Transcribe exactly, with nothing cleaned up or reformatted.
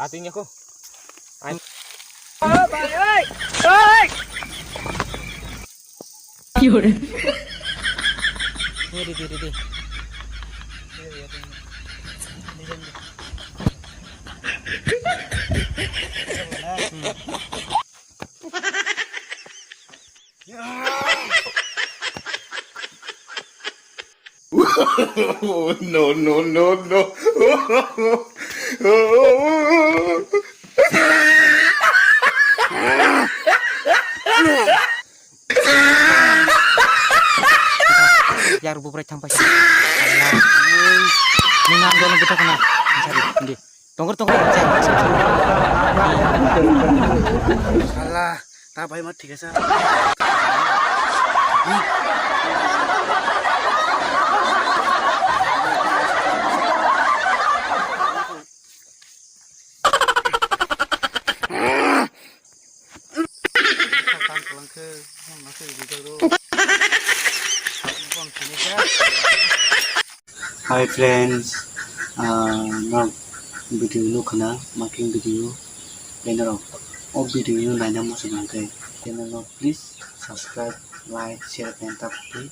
Ating aku. Aing. Oh, bhai, oi. Oi. Ki hore? Ready, ready. No, no, no, no. Yar bubrai thang paisa. Nung nang dono buta kana. Sari, hindi. Tongkor, tongkor. Salah, ta bai ma thik asa. Hi friends, ah, norok video nukhana making video, norok o video no naina muchung khe channel no please subscribe, like, share and tap twi.